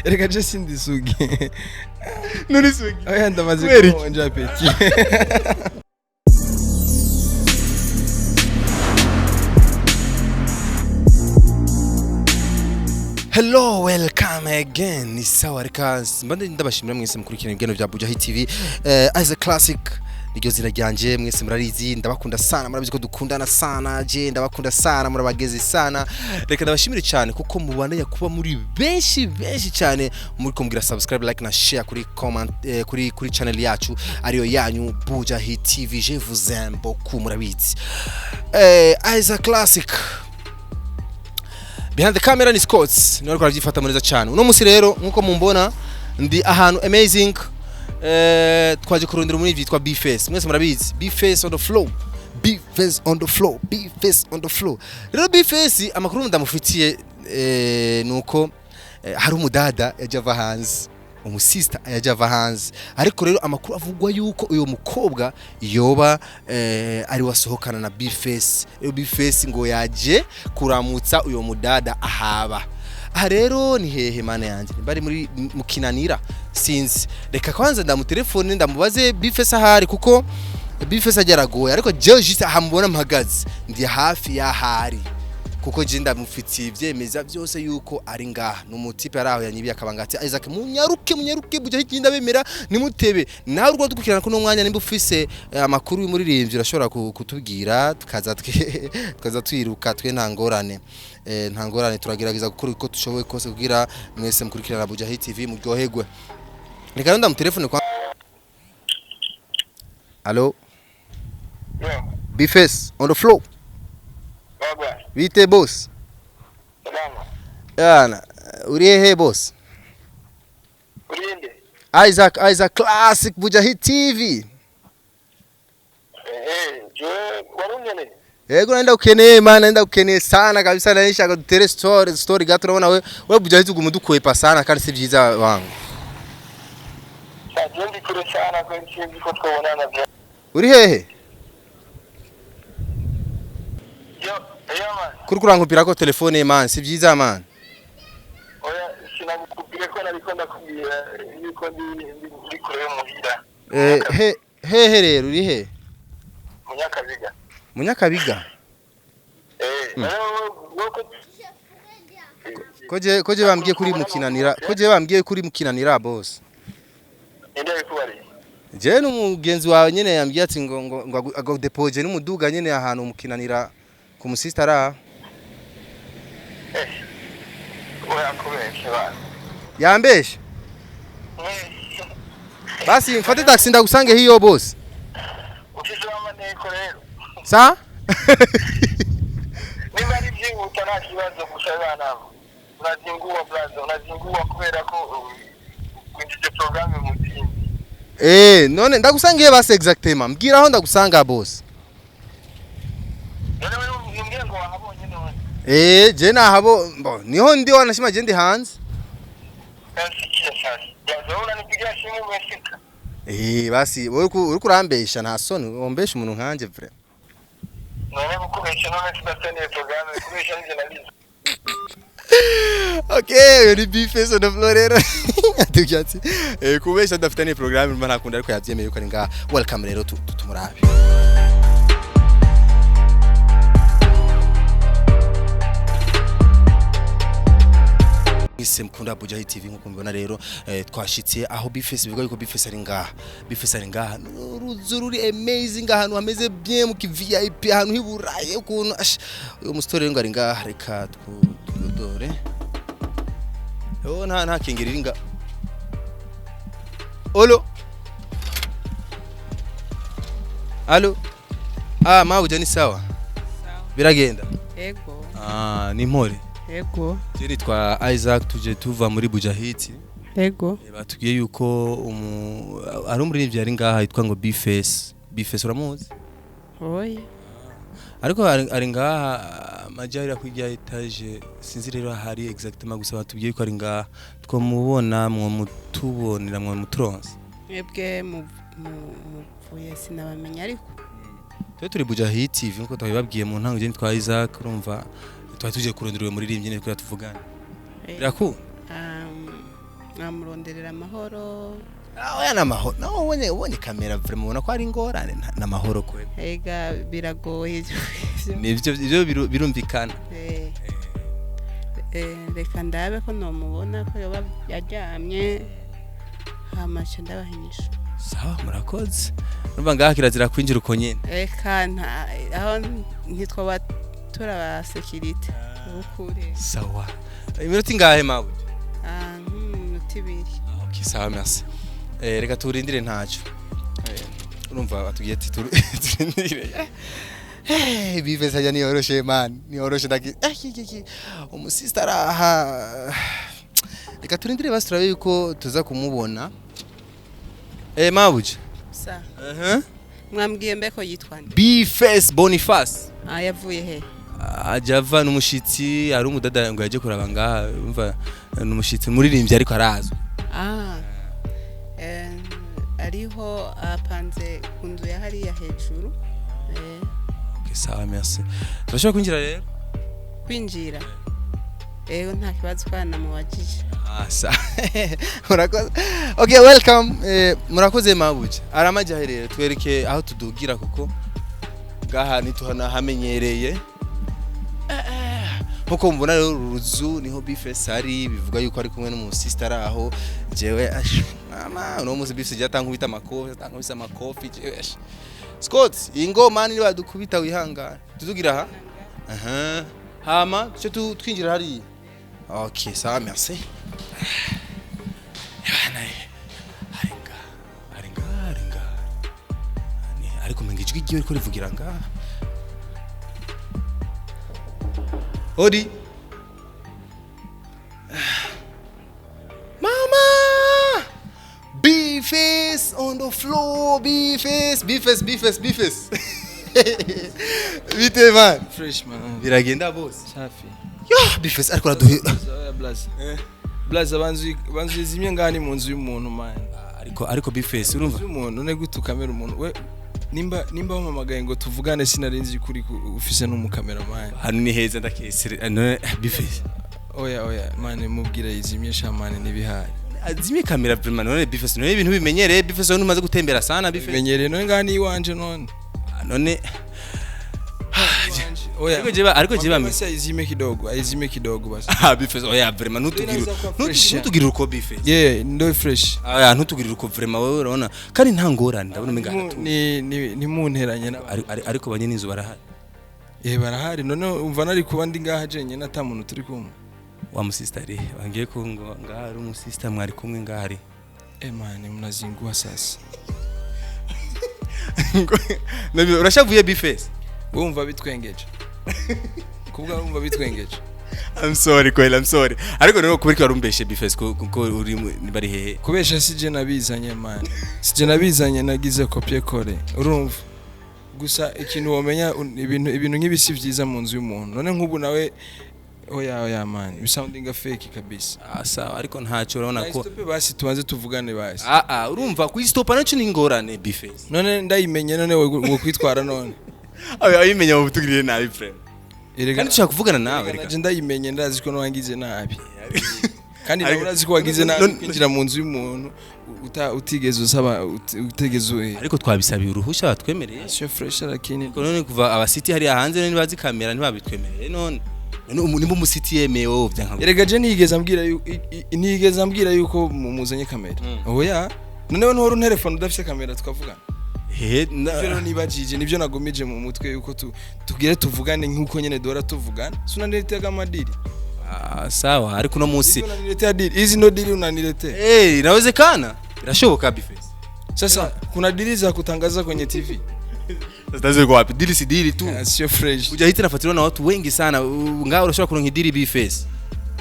Reka je sindi isugi. None isugi? Oya, ndamaze Kubera iki? kumonja petit. Hello, welcome again. Ni sawa, reka mbande ndabashimira mwese mukurikirana ibiganiro bya Bujahi TV. As a classic niryo zina ryanje, mwese murarizi. Ndabakunda sana, murabizi ko dukundana sana. Je ndabakunda sana, murabageze sana. Reka ndabashimire cyane kuko mubandanya kuba muri benshi benshi cyane muri kumbwira subscribe, like na share kuri comment, kuri channel yacu ariyo yanyu Bujahi TV. Je vous aime beaucoup, murabizi. As a classic, behind the camera ni Scott, niwe ariko arabyifata neza cyane. Uno munsi rero nkuko mumbona ndi ahantu amazing, twaje kurondera muri vyitwa B-Face. Mwese murabizi, B-Face on the floor, B-Face on the floor, B-Face on the floor. Rero B-Face, amakuru ndamufitiye nuko hari umudada yaje ava hanze, umusista yaje ava hanze. Ariko rero amakuru avugwa yuko uyo mukobwa yoba ari wasohokana na B-Face. Rero B-Face ngo yaje kuramutsa uyo mudada ahaba. Aha rero ni hehe, mana yanjye? Bari muri mukinanira, sinzi. Reka kwanza ndamutelefone ndamubaze B-Face ahari, kuko B-Face ageragoye. Ariko jewe juste ahamubona mpagaze, ndi hafi y'ahari, kuko je ndamufitiye ivyemeza byose yuko ari ngaha. Ni umutipe ari aho yanyibiye akabanga ati: "Isaac, munyaruke, munyaruke, bujya ikinda bemera nimutebe." Nawe urwo dukurikirana kuno mwanya, nimba ufise amakuru y'umuririmbyi, urashobora kutubwira tukaza twiruka. Twe nta ngorane, nta ngorane, turagerageza gukora uko dushoboye kose kugira mwese mukurikirana Bujahi TV muryoherwe. Reka rero ndamutelefone kwa. Allo? Yo. B-Face on the floor. Wagwan. Bite boss? Salama. Yana, uri hehe boss? Urinde? Isaac, Isaac Classic, Bujahi TV. Je warunyeneye? Yego, naenda ukeneye man, naenda ukeneye sana kabisa. Naisha dutere story story gato. Urabona we Bujahi tuguma dukwepa sana kandi si byiza wangu. Je ndi kure sana ko sinzi ko twabonana bya. Uri hehe? Yo, yo man. Kuri kurankupira ko telefone man, si byiza man. Oya, sinagukubwiye ko nariko ndakubwira yuko ndi kure yo muhira. He hehe rero, uri he? Munyakabiga. Munyakabiga? Eh, wowe ko Koje bambwiye kuri mukinanira, koje bambwiye kuri mukinanira boss. Ninde yabikubariye? Je n'umugenzi wawe nyene yambwiye ati ngo agodepoje n'umuduga nyene ahantu mukinanira ku musista ara. Eh. Oya, kubesha bana. Yambeshe. Basi mfate taxi ndagusange hiyo boss. Ufise amaneko rero. Sa? Niba ari byihuta nta kibazo, gusa bana unazingua blaza, unazingua kubera ko winjije programme mu zindi. None ndagusangiye basi exactement. Mbwira aho ndagusanga boss. None wewe umbwira ngo wahabonye none? Je nahabo, bo niho ndi, wanashima je ndi hanze. Nsikia sasa blaza, wewe unanipigia simu umefika. Basi wewe uri kurambesha, nta soni wombesha umuntu nkanje vrai. None gukubesha, none tudafitaniye programme, kubesha nivyo nabizi. Okay, uyu ni B-Face on the floor rero. Atubwira ati kubesha tudafitaniye programme mba ntakunda, ariko yavyemeye yuko ari ngaha. Welcome rero tumurabe. Mwese mukunda Bujahi TV, nkuko mubibona rero twashitse aho B-Face bivuga yuko B-Face ari ngaha. B-Face ari ngaha. Uruzu ruri amazing, ahantu hameze bien mu VIP, ahantu hiburaye ukuntu. Ash, uyu musitore rero ngo ari ngaha, reka twudore. Yo nta kengeri iri nga. Olo. Allo. Ah, mabuja ni sawa. Sawa. Biragenda. Ego. Ah, ni mpore. Ego. Je nitwa Isaac, tuje tuva muri Bujahiti. Ego. Batubwiye yuko ari umuririmbyi ari ngaha yitwa ngo B-Face. B-Face uramuzi? Oya. Ariko ari ngaha amajyarira kuri etage, sinzi rero ahari exactement, gusa batubwiye yuko ari ngaha. Twamubona mwamutubonera mwamuturonse? Mwebwe muvuye sinabamenya ariko. Twe turi Bujahi TV nkuko twabibabwiye mu ntango. Je nitwa Isaac, urumva twari tuje kurondera uwo muririmbyi nyene kugira tuvugane. Birakunda? Mwamuronderera amahoro. Ah, oya, n'amahoro. Nawe ubonye kamera, vraiment ubona ko ari ingorane, n'amahoro kwe. Ega biragoye ivyo. Nivyo, ivyo birumvikana. Reka ndabe ko nomubona ko yoba yaryamye, hama nca ndabaha inyishu. Sawa, murakoze. Urumva ngaha kirazira kwinjira uko nyene. Reka nta aho ntitwoba turaba sécurité ukuri. Sawa, iminota ingahe, mawe? Ah, nk'iminota 2. Okay, sawa, merci. Reka turindire, ntacyo. Urumva batubwiye ati turindire. Bifese ajya niyoroshe man, niyoroshe ndaki iki umusista araha. Reka turindire basi turabe yuko tuza kumubona. Mabuje. Sa mwambwiye mbe ko yitwa nde? Bface Boniface. Ah, yavuye he? Ajya ava n'umushitsi, ari umudada ngo yaje kuraba ngaha. Urumva n'umushitsi umuririmbyi ariko arazwi. Ah, ariho apanze ku nzu ya hariya hejuru. Okay, sawa, merci. Turashobora kwinjira rero? Kwinjira, ego, nta kibazo, kana mubajije. Ah, sawa. Murakoze. Okay, welcome. Murakoze mabuje. Aramaja rero twereke aho tudugira kuko ngaha ntituhanahamenyereye. Nkuko mubona rero, uru ruzu niho Bface ari, bivuga yuko ari kumwe n'umusista aho. Jewe ash mama, uno munsi Bface yatankubita amakofi, atankubisa amakofi jewe ash. Scott, iyi ngoma ni badukubita wihangana. Tudugira aha? Aha. Hama cyo twinjira hariya. Okay, sawa, merci. Bana, ari ngaha, ari ngaha, ari ngaha. Ariko umenga ijwi ryiwe riko rivugira ngaha. Odi. Mama! B-face on the floor, B-face, B-face, B-face, B-face. Bite man? Fresh man. Biragenda bose. Safi. Yo, B-face ariko araduhe. Oya Blaze. Blaze, banzu banzu zimye ngani mu nzu y'umuntu man. Ariko B-face urumva? Inzu y'umuntu ne gute ukamera umuntu we nimba wamamagaye ngo tuvugane, sinarinzi kuri ufise n'umucameraman. Hano ni heza ndakesere. None B-face. Oya oya man, mubwira yizimye sha man, nibihaye. Azimye kamera vraiment. None B-face, none ibintu bimenyereye B-face, none umaze gutembera sana B-face. Menyereye none ngani iwanje none. Ah, none Oya. Ariko je Basi aizime kidogo, aizime kidogo basi. Ah, B-face, oya, vraiment ntutugire Inaweza kuwa fresh. ntutugire uko B-face. Yeah, ndo fresh. Aya, ntutugire uko vraiment, wewe urabona kandi nta ngorane, ndabona umenga haratuye. Ni nimunteranye n'abantu. Ariko banyene inzu barahari. Eh, barahari. None umva nari kuba ndi ngaha jenyine ata muntu turi kumwe? Wa musista ari bangiye ko ngo ngaha ari umusista mwari kumwe ngaha ari. Eh man, mnazingua sasa. Nabi urashavuye B-face. Wumva bitwengeje. Kubwa wumva bitwengeje. I'm sorry kweli, I'm sorry. Ariko rero kubera ko warumbeshe B-face ko uri bari hehe? Kubesha sije nabizanye man. Sije nabizanye, nagize copier coller. Urumva? Gusa ikintu womenya ibintu nk'ibi si vyiza mu nzu y'umuntu. None nk'ubu nawe, oya oya man, bisoundinga fake kabisa. Ah, sawa, ariko ntacyo, urabona ko Stop basi, tubanze tuvugane basi. Ah ah, urumva kuyistopa naco ni ingorane B-face. None ndayimenye, none wo kwitwara none. Ayo ayimenya mu butugirire nabi frère. Erega Kandi dushaka kuvugana nawe erega reka. naje ndayimenye, ndazi ko nwangize nabi. Kandi nawe Ariko- urazi ko wagize nabi kwinjira mu nzu y'umuntu utigeze usaba, utigeze Ariko twabisabiye uruhusha batwemereye. Sio fresh lakini Ariko none kuva abasiti hariya hanze none bazi kamera ntibabitwemereye none nimba umusiti yemeye wowe vyanka. Erega je niyigeze ambwira yuko muzanye kamera. Oya, noneho ntuhora unterefone udafise kamera tukavugana? He. Ivyo rero nibajije nivyo nagumije mu mutwe yuko tugire tuvugane nkuko nyene duhora tuvugana. Si unaniletea kama dili? Ah, sawa, ariko uno munsi Hivi unaniletea dili hizi, ndo dili unaniletea? Eh, inawezekana, birashoboka B-face. Sasa kuna dili za kutangaza kwenye TV? Sasa ziko wapi dili? Si dili tu. Ah, sio fresh. Ujahita nafuatiliwa na watu wengi sana. Ngaho urashobora kuronka idiri B-face.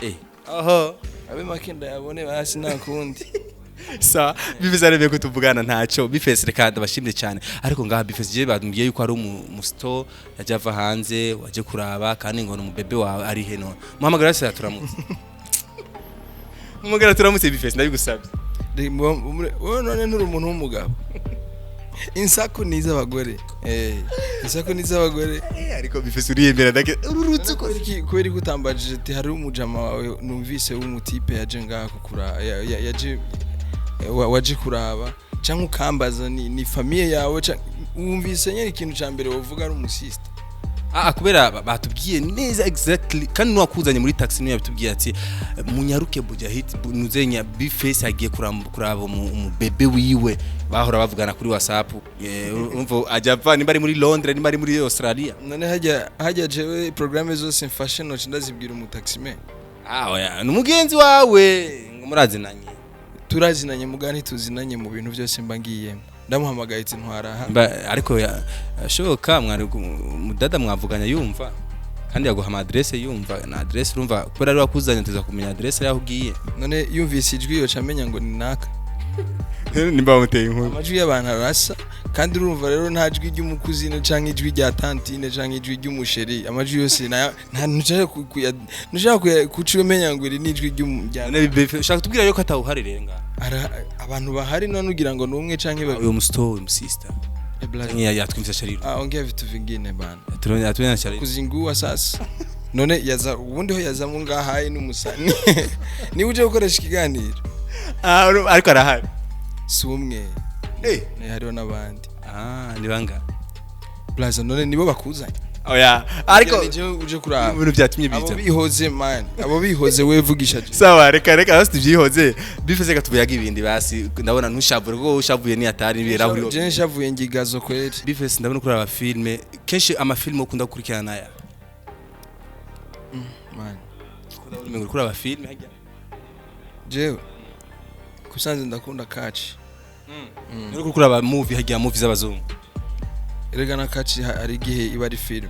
Eh, aha. Abe makenda yabone basi, nta kundi. Sa B-face arebye ko tuvugana ntacyo. B-face, reka ndabashimire cyane. Ariko ngaha B-face je bambwiye yuko ari umusto yaje ava hanze waje kuraba kandi ngo ni umubebe wawe. Ari he none? Muhamagara se turamutse, muhamagara turamutse B-face, ndabigusabye. Wowe none nturi umuntu w'umugabo? Insaku ni iz'abagore, insaku ni iz'abagore. Ariko B-Face, uriyemera ndake uru ruzu ko Kubera ko utambajije ati hari umujama wawe numvise w'umutipe yaje ngaha kukura yaje waje kuraba, cyangwa ukambaza ni famille yawe, wumvise nyine ikintu ca mbere wovuga ari umusista. Ah, kubera batubwiye neza exactly, kandi nuwakuzanye muri taxi niwe yabitubwiye ati munyaruke Bujahid nuzenya B-Face agiye kuraba umubebe wiwe bahora bavugana kuri WhatsApp. Urumva ajya ava nimba ari muri Londres, nimba ari muri Australia. None hajya jewe programme zose mfashe noce ndazibwira umutaximan? Ah, oya, ni umugenzi wawe ngo murazinanye. Turazinanye muga ntituzinanye mu bintu byose mba ngiyemo. Ndamuhamagaye ati ntwara aha. Ariko ashoboka mwari mudada mwavuganya yumva, kandi yaguha ama adresse yumva na adresse, urumva kubera ari wakuzanye tuza kumenya adresse yaho ugiye. None yumvise ijwi yoca amenya ngo ni naka? Nimba bamuteye inkuru. Amajwi y'abantu arasa, kandi urumva rero nta jwi ry'umukuzine canke ijwi rya tantine canke ijwi ry'umusheri, amajwi yose nta ntushaka kuca umenya ngo iri ni ijwi rya None B-Face, ushaka tubwira yuko atawuhari rero ngaha? Abantu bahari none ugira ngo ni umwe canke babiri? Uyo musto, uyu musista. Eh, black. Yatwimvisa shariro. Ah, ongea vitu vingine bana. Turabona shariro. Kuzingua sasa. None yaza ubundi ho yaza mu ngahaye n'umusani niba uje gukoresha ikiganiro. Ah, ariko arahari. Si umwe. Eh. Ne, hariho n'abandi. Ah, ni banga? Blaza, none nibo bakuzanye? Oya, ariko ni jewe uje kuraba. Ibintu byatumye Abo biza. bihoze man, abo bihoze, we vugisha je. Sawa, reka basi tubyihoze. B-Face, reka tubuyaga ibindi basi. Ndabona ntushavure kuko ushavuye ni atari nibera Je nshavuye ngigazo kweli. B-Face, ndabona kuraba filme kenshi. Amafilme ukunda gukurikirana naya? Man. Ukunda kuraba filme hajya? Jewe kusanze ndakunda catch. Uri kuraba movie hajya, movie z'abazungu? Erega na catch hari igihe iba ari film.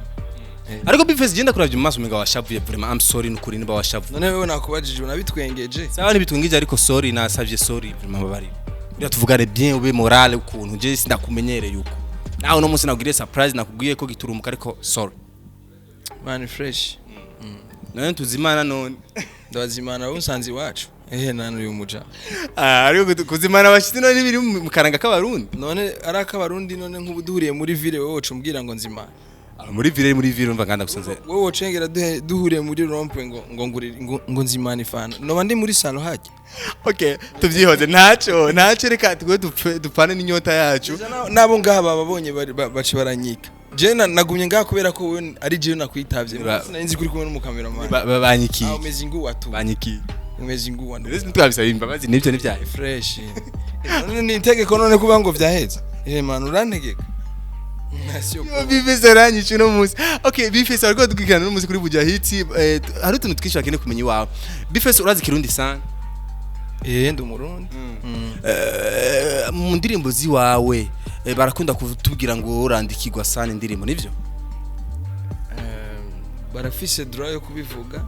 Ariko B-Face, genda kuravya mu maso umenga washavuye. Vraiment, I'm sorry nukuri niba washavuye. None wewe nakubajije unabitwengeje. Sawa, ntibitwengije, ariko sorry, nasavye sorry vraiment, babarira. Uriya tuvugane bien, ube morale ukuntu je sindakumenyereye uko nawe uno munsi nagiriye surprise, nakubwiye ko giturumuka, ariko sorry. Man, fresh. None tuzimana none? Ndabazimana wowe unsanze iwacu ehe nani uyu muja. Ah, ariko kuzimana abashitsi none biri mu karanga k'abarundi. None ari ak'abarundi? None nk'ubu duhuriye muri ville, wowe woca umbwira ngo nzimana? Ah, muri ville umva nganda gusanze. Wowe wocengera duhuriye muri rond-point ngo ngurire ngo nzimana ifana, noba ndi muri salon hajya. Okay, tuvyihoze, ntaco, reka twe dupfane n'inyota yacu. Nabo ngaha bababonye baca baranyika. Je nagumye ngaha kubera ko wewe ari jewe nakwitavye. Sinari nzi kuri kumwe n'umukameramani. Banyikiye. Ah, umeze inguwa tu. Banyikiye. Umeze inguwa. Rero ntitwabisaba imbabazi, nibyo nivyaye. Fresh. None ni itegeko none kuba ngo vyaheze? Eh man, urantegeka. Sio. B-Face aranyishe uno munsi. Okay, B-Face, ariko dukurikirana uno munsi kuri Bujahiti, hari utuntu twinshi bakeneye kumenya iwawe. B-Face, urazi Kirundi sana? Eh, ndi umurundi. Mu ndirimbo ziwawe, barakunda kutubwira ngo urandikirwa sana indirimbo, nivyo? Barafise droit yo kubivuga,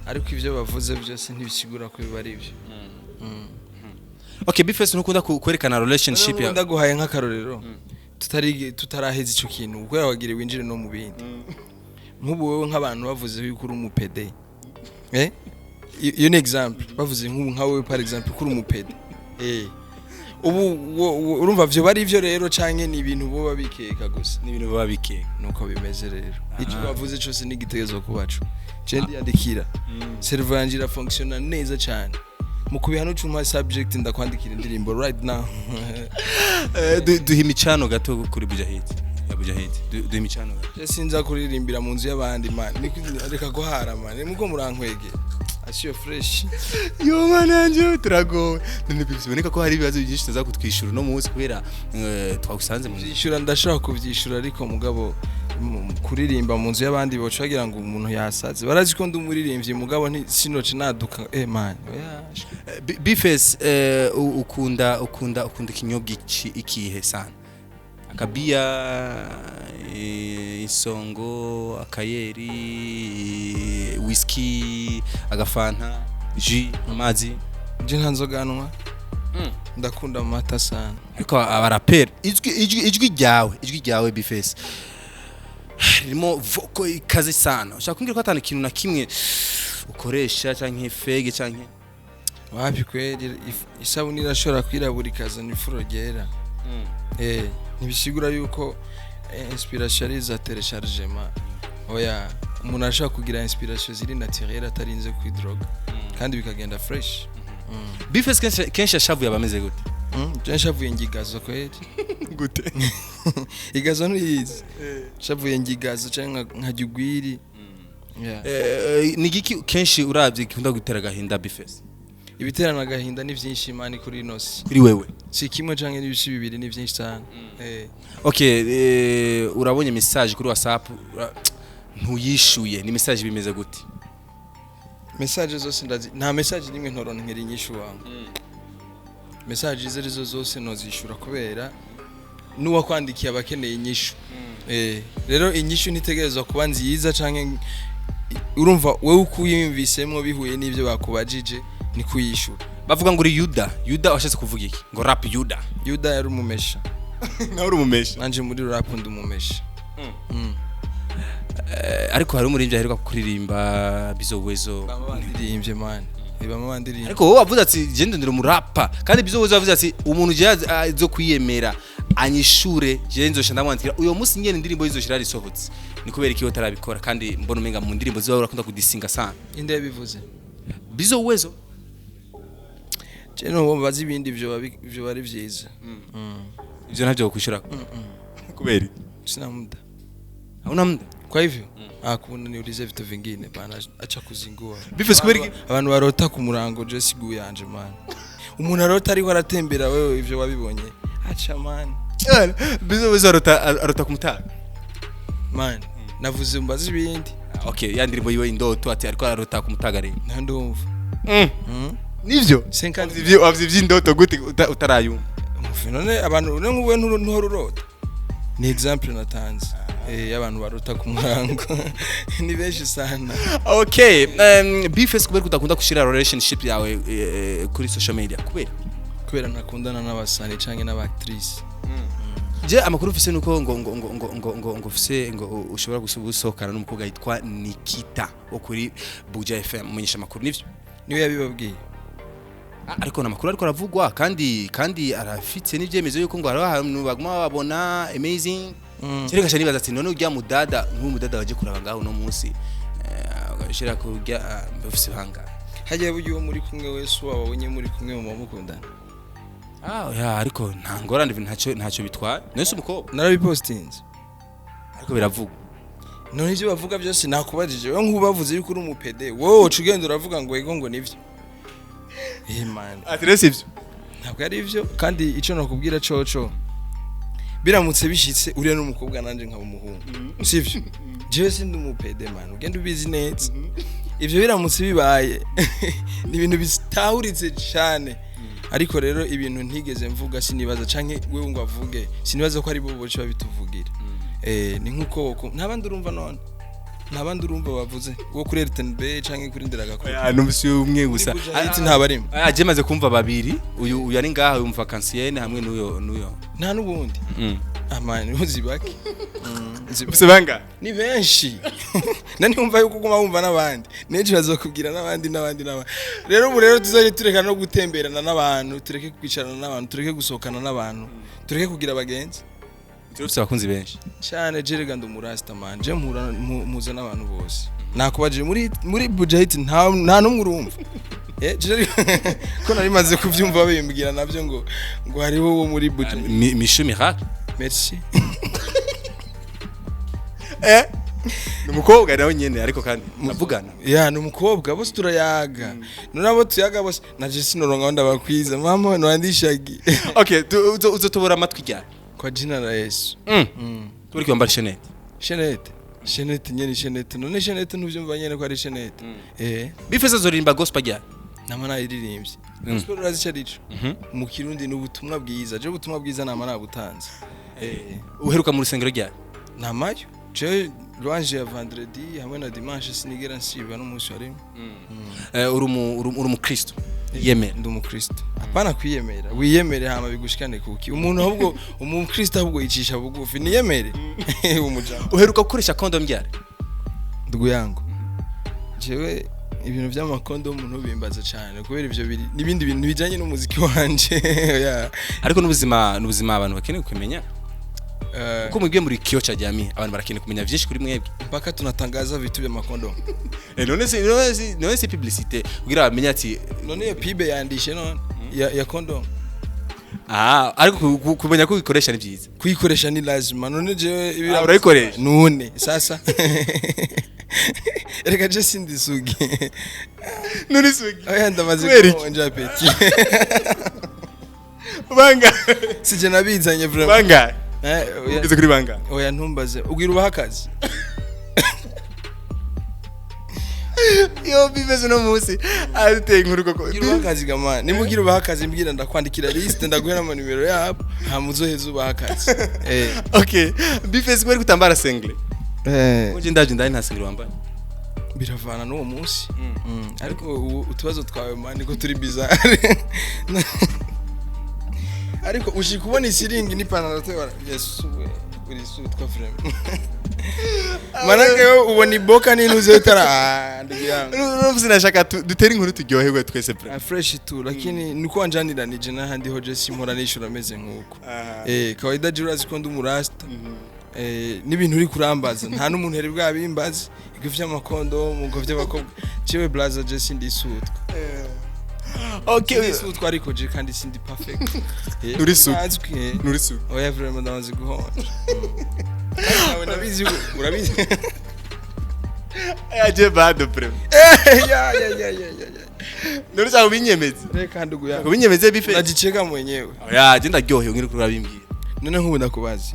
ariko ivyo bavuze byose ntibisigura ko biba ari ibyo. Okay, B-Face, ntukunda kwerekana relationship yawe? Ndaguhaye nk'akarorero, tutari tutaraheza ico kintu kubera wagire winjire no mu bindi. Nk'ubu wowe nk'abantu bavuze yuko uri umupede, iyo ni example, bavuze nk'ubu nka wowe par exemple ko uri umupede, ubu urumva vyo bari ivyo rero canke ni ibintu boba bikeka gusa? Ni ibintu baba bikeka. Nuko bimeze rero, ico bavuze cose ni igitekerezo kubacu. Je ndiyandikira, cerveau yanje irafonctiona neza cyane mu kubiha. Nucumpa subject, ndakwandikira indirimbo right now. Duha imicano gato kuri Bujahiti ya Bujahiti. Duha imicano gato. Je sinza kuririmbira mu nzu y'abandi man. Reka guhara man, muko murankwege asiyo fresh. Yo mana yanje, turagowe. None biboneka ko hari ibibazo byinshi tuza kutwishura uno munsi kubera twagusanze mu Vyishura, ndashobora kuvyishura, ariko mugabo kuririmba mu nzu y'abandi boca bagira ngo umuntu yasaze. Barazi ko ndi umuririmbyi, mugabo nti sinoce naduka, man, oya. B-Face, ukunda ikinyobwa ikihe sana? Akabiya, isongo, akayeri, whisky, agafanta, jus, amazi? Je nta nzoga nywa, ndakunda amata sana. Ariko abaraperi, ijwi ryawe B-Face ririmo vocal ikaze sana. Ushaka kumbwira ko atana ikintu na kimwe ukoresha, canke fege, canke Wapi kweli, isabuni irashobora kwirabura ikazana ifuro ryera. Ntibisigura yuko inspiration ari iza téléchargement. Oya, umuntu ashobora kugira inspiration ziri naturelle atarinze kwidroga kandi bikagenda fresh. B-Face kenshi yashavuye abameze gute? Je nshavuye ngigazo kweli. Gute? Igazo ntuyizi? Nshavuye ngigazo canke nkarya ugwiri. Yeah. Ni igiki kenshi uravye gikunda gutera agahinda B-Face? Ibiterana agahinda ni vyinshi, man, kuri ino si. Kuri wewe. Si kimwe canke n'ibisi bibiri, ni vyinshi cyane. Okay, urabonye message kuri WhatsApp, ntuyishuye, ni message bimeze gute? Message zose ndazi, nta message nimwe ntoronkera inyishu wangu. Message izo arizo zose nozishura kubera n'uwakwandikiye abakeneye inyishu. Rero inyishu ntitegerezwa kuba nziza canke urumva wewe uko uyumvisemwo bihuye n'ivyo bakubajije ni kuyishura. Bavuga ngo uri Yuda. Yuda washatse kuvuga iki? Ngo rap Yuda. Yuda yari umumesha. Nawe uri umumesha? Nanje muri rap ndi umumesha. Ariko hari umuririmbyi aheruka kuririmba Bizowezo. Bama bandirimbye, man, bama bandirimbye. Ariko wowe wavuze ati je ndondera umurapa, kandi Bizowezo wavuze ati umuntu je azo kwiyemera anyishure, je nzosha ndamwandikira uyo munsi nyene indirimbo yizoshira risohotse. Ni kubera iki utarabikora kandi mbona umenga mu ndirimbo ziba urakunda kudisinga sana? Inde yabivuze? Bizowezo. Je no bazi ibindi, ivyo bari vyiza. Ivyo ntavyo kwishura kubera iki? Sina muda. Hauna muda? Kwa hivyo akunda niulize vitu vingine bana, acha kuzingua. Bifise kubera iki? Abantu barota ku murango, je sigu yanje, man. Umuntu arota ariko aratembera, wewe ivyo wabibonye? Acha, man. Bizowezo arota kumutaga. Man, navuze mbaze ibindi. Okay, ya ndirimbo yiwe Indoto, ati ariko ararota kumutaga rero. Ndumva. Nivyo? Cinquante. Ivyo wavye ivy'indoto gute utarayumva? Umufi none abantu none nk'uwe ntuhora urota? Ni example natanze y'abantu barota ku murango ni benshi sana. Okay, B-Face, kubera kudakunda gushira relationship yawe kuri social media, kubera? Kubera ntakundana n'abasani canke n'aba actrice. Je amakuru ufise nuko ngo ufise ngo ushobora gusohokana n'umukobwa yitwa Nikita wo kuri Buja FM, umunyesha makuru, nivyo? Niwe yabibabwiye? Ah, ariko namakuru ariko aravugwa, kandi arafite n'ivyemezo yuko ngo hariho ahantu baguma babona amazing. Kereka cyane nibaza ati none urya mudada, nk'uyu mudada waje kuraba ngaho uno munsi, ugashira kurya ufise banga. Hagiye burya uwo muri kumwe wese wabonye muri kumwe muba mukundana. Ah ya, ariko nta ngorane, ntacyo bitwaye, none se umukobwa? Narabipostinze. Ariko biravugwa. None ivyo bavuga byose nakubajije wewe, nk'ubu bavuze yuko uri umu pédé, wowe uca ugenda uravuga ngo ego, ngo nivyo. Man. Ati rero sivyo. Ntabwo ari ivyo. Kandi ico nakubwira coco, biramutse bishitse uriya n'umukobwa nanje nkaba umuhungu, sivyo? Jewe sindi umu pédé, man, ugenda ubizi neza. Ivyo biramutse bibaye ni ibintu bitahuritse cyane. Ariko rero ibintu ntigeze mvuga, sinibaza canke wewe ngo avuge, sinibaza ko ari bo boca babituvugira. Ni nkuko nta bandi urumva, none nta bandi urumva bavuze wo kuri RTNB canke kuri Nderagakuru? Numvise umwe gusa. Hiti ntabarimo. Ah, je maze kumva babiri, uyu ari ngaha, uyu vacancienne hamwe n'uyo. Nta n'ubundi. Amani uzi bake. Nzi Ufise banga? Ni benshi. Nani wumva yuko uguma wumva n'abandi n'ejo bazokubwira n'abandi n'abandi n'abandi. Rero ubu rero tuzaje tureka no gutemberana n'abantu, tureke kwicarana n'abantu, tureke gusohokana n'abantu, tureke kugira abagenzi. Ufise abakunzi benshi. Cyane. Jerega ndi umurasta, man. Je mpura mpuza n'abantu bose. Nakubajije muri Bujahit nta n'umwe urumva. Ko nari maze kuvyumva bimbwira navyo ngo hariho uwo muri Bujahit. Mishu Miracle. Merci. Ni umukobwa nawe nyene, ariko kandi muvugana. Ya, ni umukobwa, bose turayaga. None abo tuyaga bose naje sinoronka aho ndabakwiza, mama nwandishagi. Okay, uzotobora amatwi ryari? Kwa jina la Yesu. Turi kwambara chaînette. Chaînette, chaînette nyene, chaînette. None chaînette ntuvyumva nyene ko ari chaînette? B-Face azoririmba gospel ryari? Nama nayiririmbye. Gospel urazi ico arico? Mu Kirundi ni ubutumwa bwiza. Je ubutumwa bwiza nama nabutanze. Uheruka mu rusengero ryari? Namayo. Je louange ya vendredi hamwe na dimanche sinigera nsiba n'umunsi wa rimwe. Uri umukristo yemera? Ndi umukristo. Hapana kwiyemera, wiyemere hama bigushikane kuki? Umuntu ahubwo umukristo ahubwo yicisha bugufi, niyemere umujambo. Uheruka gukoresha condom ryari? Ndugu yangu, jewe Ibintu vy'amakondomu ntubimbaze cyane, kubera ivyo biri n'ibindi bintu bijanye n'umuziki wanje. Yeah. Ariko n'ubuzima abantu bakeneye kumenya, kuko mwebwe muri kioo cha jamii, abantu barakeneye kumenya vyinshi kuri mwebwe. Mpaka tunatangaza vitu vya makondomu? None se publicité kugira bamenye ati None iyo pub yandishe none ya kondomu? Ah, ariko kumenya ko ubikoresha ni byiza. Kuyikoresha ni lazima. None jewe Ah, urayikoresha? None sasa reka, je sindi sugi. None sugi? Oya, ndamaze Kubera iki? guhonja, petit. Banga. Sije nabizanye, vraiment. Banga. Oya. Ugeze kuri banga? Oya, ntumbaze. Ubwira ubaha akazi. Yo, bimeze no munsi ateye inkuru koko. Ugira ubaha akazi gama. Nimba ugira ubaha akazi, mbwira, ndakwandikira liste, ndaguhera ama nimero yabo, hama uzoheze ubaha akazi. Okay, B-Face, kubera kutambara singlet? Eh. Uje ndaje ndani nta singlet wambaye. Biravana n'uwo munsi. Ariko ubu utubazo twawe, man, ko turi bizarre, ariko ushika ubona isiringi n'ipantaro tebara, Yesu we, uri sutwa vraiment. Manake wewe ubona iboka n'intuze utara, ah, ndugu yangu. Urumva sinashaka dutere inkuru turyoherwe twese pre. Ah, fresh tu, lakini nuko wanjaniranije n'ahandi ho je simpora nishura ameze nk'uko. Kawaida je urazi ko ndi umurasta. N'ibintu uri kurambaza nta n'umuntu yari bwabimbaze, ibyo vy'amakondomu ngo vy'abakobwa. Jewe blaza, je sindi sutwa. Okay. Sindi sutwa, ariko je kandi sindi perfect. Nturi sugi. Nazwi. Nuri su. Oya, vraiment, ndamaze guhonja. Nawe ndabizi, urabizi. Aje bado pre. Ya ya ya ya ya ya. Nuri cyangwa ubinyemeze? Reka, ndugu yangu. Ubinyemeze, B-Face. Unajicheka mwenyewe. Oya, je ndaryohewe ngiri kurabimbwira. None nk'ubu ndakubaza,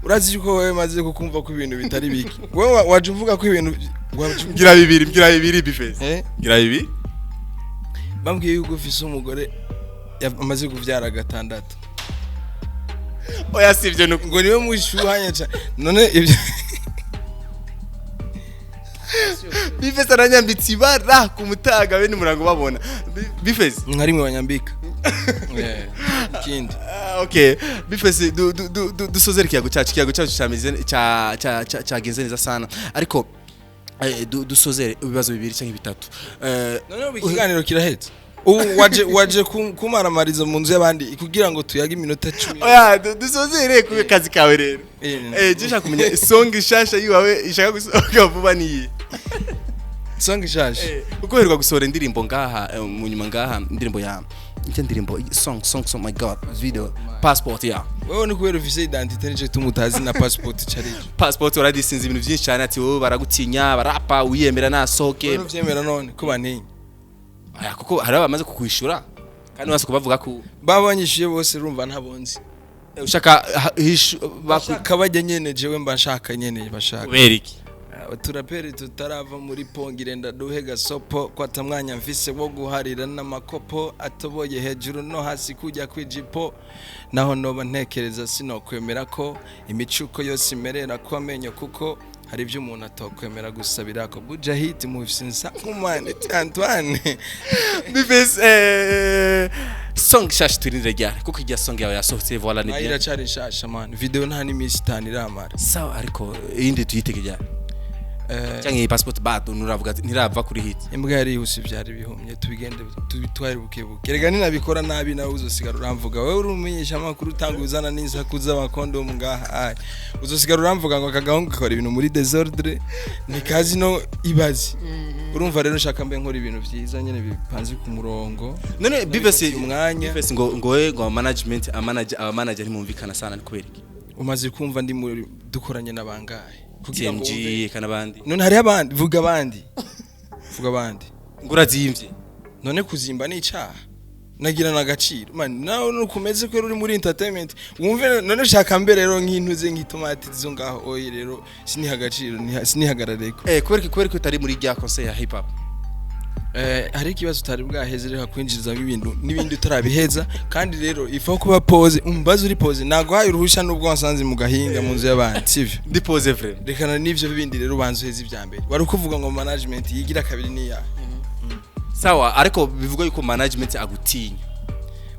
urazi yuko wewe maze kukumva ko ibintu bitari biki, wewe waje uvuga ko ibintu Mbwira bibiri, mbwira bibiri, B-Face. Eh? Mbwira bibiri. Bambwiye yuko ufise umugore amaze kuvyara gatandatu. Oya, sivyo nuko. Ngo niwe mushuhanye cyane. None ibyo B-Face aranyambitse ibara ku mutaga bene umurango babona. B-Face. Nka rimwe banyambika. Yeah. Ikindi? Ah, okay, B-Face, dusozere ikiyago cyacu. Ikiyago cyacu cyameze cyagenze neza sana, ariko dusozere ibibazo bibiri cyangwa bitatu. None ubu ikiganiro kirahetse, ubu waje kumaramariza mu nzu y'abandi kugira ngo tuyage iminota 10. Oya, dusozere ku kazi kawe rero. Eh. Je nshaka kumenya song ishasha yiwawe ishaka gusohoka vuba niyi? Song ishaje? Kuko uheruka gusohora indirimbo ngaha, mu nyuma ngaha, indirimbo ya icyo ndirimbo, song song song, my god, video passport ya Wewe ni kubera ufise identité, nico gituma utazi na passport ico arico. Passport waradisinze ibintu byinshi cyane, ati wowe baragutinya barapa wiyemera nasohoke. Wewe ntuvyemera none ko bantinya? Aya, kuko hari abamaze kukwishura kandi bose kubavuga ko Babanyishuye bose, urumva ntabonzi. Ushaka baku Bashaka bajya nyene, jewe mba nshaka nyene bashaka. Kubera iki? Uturaperi tutarava muri pongire, ndaduhe gasopo ko atamwanya mfise wo guharira n'amakopo atoboye hejuru no hasi kujya kwijipo. Naho noba ntekereza, sinokwemera ko imicuko yose imerera ko amenyo, kuko hari ibyo umuntu atokwemera gusabira ko Bujahid mufise nkumane Antoine. B-Face, song shasha turindire ryari? Kuko irya song yawe yasohotse, voilà, ni Nayo bien. Iracari nshasha, man. Video nta n'iminsi 5 iramara. Sawa, ariko iyindi tuyitege ryari? Cyangwa iyi passport bado nuravuga ati ntirava kuri hit? Imbwa yarihuse, byari bihumye, tubigende tubitware buke buke. Rega ninabikora nabi nawe uzosigara uramvuga. Wewe uri umumenyesha amakuru, utanga uzana n'insaku z'abakondomu ngaha, ayi uzosigara uramvuga ngo aka gahungu gakora ibintu muri désordre, ntikazi no ibazi. Urumva rero nshaka mbe nkora ibintu vyiza nyene bipanze ku murongo. None B-Face, Nabifatiye umwanya. B-Face, ngo we ngo management, amanager, aba manager ntimumvikana sana, ni kubera iki? Umaze kumva ndi muri dukoranye n'abangahe kugira ngo TMG wumve? eka n'abandi. None hariho abandi? Vuga abandi, vuga abandi. Ngo urazimvye. None kuzimba ni icaha? Nagira n'agaciro, man. Nawe nukumeze ko uri muri entertainment, wumve. None ushaka mbere rero nk'intuze nk'itomati zo ngaho? Oye, rero siniha agaciro, sinihagarareko. Kubera ko utari muri rya concert ya hip hop? Hari ikibazo utari bwaheze. Reka kwinjirizamo ibintu n'ibindi utarabiheza. Kandi rero ifa kuba posé, umbaze uri posé. Naguhaye uruhusha nubwo wasanze mu gahinga mu nzu y'abandi, sivyo? Ndi posé vraiment. Rekana n'ivyo bindi rero, ubanza uheze ibya mbere. Wari ukuvuga ngo management yigira kabiri niya. Sawa, ariko bivuga yuko management agutinya.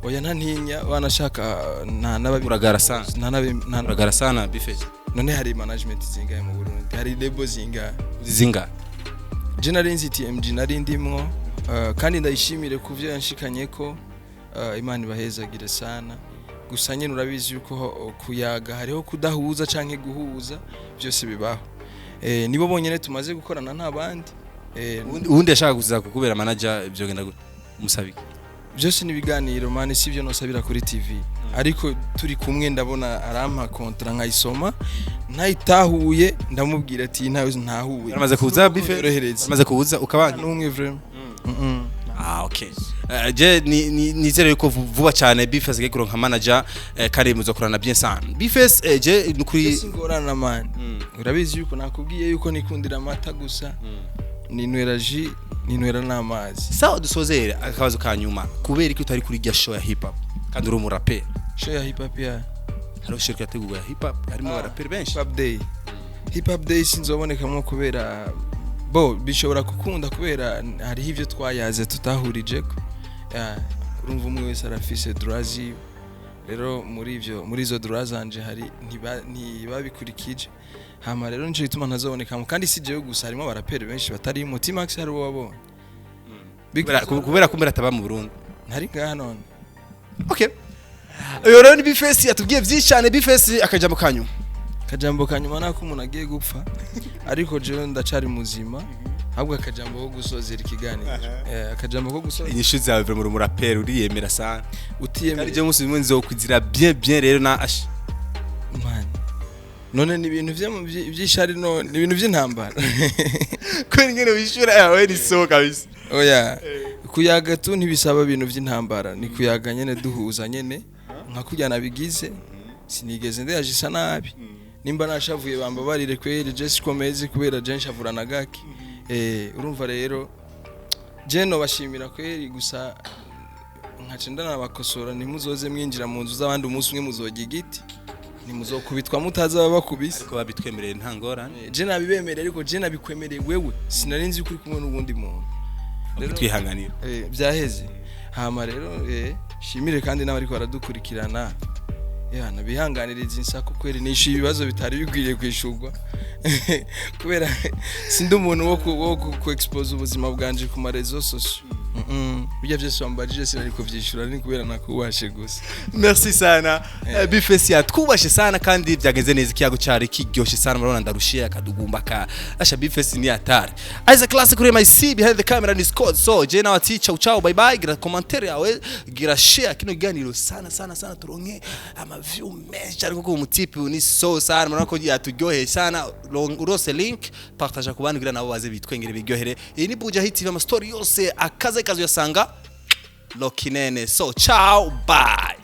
Oya, ntantinya, banashaka nta n'ababi. Uragara sana. Nta n'abi nta. Uragara sana, B-Face. None hari management zingahe mu Burundi? Hari label zingahe? Zinga. Je nari nzi TMG, nari ndimwo, kandi ndayishimire ku vyo yanshikanye ko, Imana ibahezagire sana. Gusa nyene urabizi yuko kuyaga hariho kudahuza canke guhuza, byose bibaho. Nibo bonyene tumaze gukorana, nta bandi. Uwundi yashaka kuza kukubera manager, byogenda gute? Musabike? Byose ni ibiganiro man, si byo nosabira kuri TV, ariko turi kumwe ndabona arampa contrat nkayisoma, ntayitahuye ndamubwira ati ntawe ntahuye. Yaramaze kuza Bface? Yorohereza. Yaramaze kuza ukabanga? N'umwe vraiment. Ah, okay. Je nizere yuko vuba cyane Bface agiye kuronka manager, kandi muzokorana bien sana. Bface, je nukuri Singorana man. Urabizi yuko nakubwiye yuko nikundira amata gusa, ninywera jus, ninywera n'amazi. Sawa, dusozere akabazo ka nyuma: kubera iki utari kuri rya show ya hip hop kandi uri umuraperi? Show ya hip hop ya? Hariho show yateguwe ya hip hop, harimo abaraperi benshi. Hip hop day, hip hop day sinzobonekamo kubera bo bishobora gukunda, kubera hariho ivyo twayaze tutahurijeko. Ya, urumva umwe wese arafise droit ziwe. Rero muri ivyo, muri izo droit zanje hari ntibabikurikije. Hama rero nico gituma ntazobonekamo, kandi si jewe gusa, harimo abaraperi benshi batarimo. T-Max hari uwo wabonye? Big Kubera kumbera ataba mu Burundi. Ntari ngaha none. Okay, uyo rero ni Bface, yatubwiye byinshi cyane. Bface, akajambo kanyu. Akajambo kanyuma nako umuntu agiye gupfa, ariko jewe ndacari muzima. Ahubwo akajambo ko gusozera ikiganiro, akajambo ko gusozera. Inyishu zawe muri umuraperi uriyemera sana kandi. Utiyemera. Je musi bimwe nzokwizira bien bien rero na ash. Man, none ni ibintu vy'ishari, no ni ibintu vy'intambara. Kubera ingene wishura yawe ni so kabisa. Oya, kuyaga tu ntibisaba ibintu vy'intambara, ni kuyaga nyene duhuza nyene nka kurya nabigize. Sinigeze ndeyajisa nabi. Nimba nashavuye bambabarire kweri, je sikomeze kubera je nshavura na gake. Urumva rero je nobashimira kweri, gusa nkaca ndanabakosora: ntimuzoze mwinjira mu nzu z'abandi, umunsi umwe muzojya igiti, ntimuzokubitwa mutazi ababakubise. Ariko babitwemereye, nta ngorane. Je nabibemereye, ariko je nabikwemereye wewe, sinari nzi ko uri kumwe n'uwundi muntu. Rero twihanganira. Byaheze. Hama rero shimire kandi n'abariko baradukurikirana, yana bihanganiriza insaku kweri, nishyuye ibibazo bitari bikwiriye kwishurwa, kubera sindi umuntu wo ku expose ubuzima bwanje ku ma réseaux sociaux. Bijya byose wambajije sinari kuvyishura, ni kubera nakubashe gusa. Merci sana. Bface yatwubashe sana kandi byagenze neza, ikiyago cyari kiryoshye sana. Murabona ndarushiye akadugumba ka asha. Bface ni atari Isaac Classic kuri mic, behind the camera ni Scott. So je nawe ati ciao ciao, bye bye. Gira commentaire yawe, gira share kino kiganiro sana sana sana, turonke ama view menshi cyane kuko umutipe ni so sana. Murabona ko yaturyoheye sana. Urose link, partage ku bandi kugira nabo baze bitwengere biryohere. Iyi ni Buja Hit TV, ama story yose akaze kazi uyasanga Lokinene. So ciao, bye.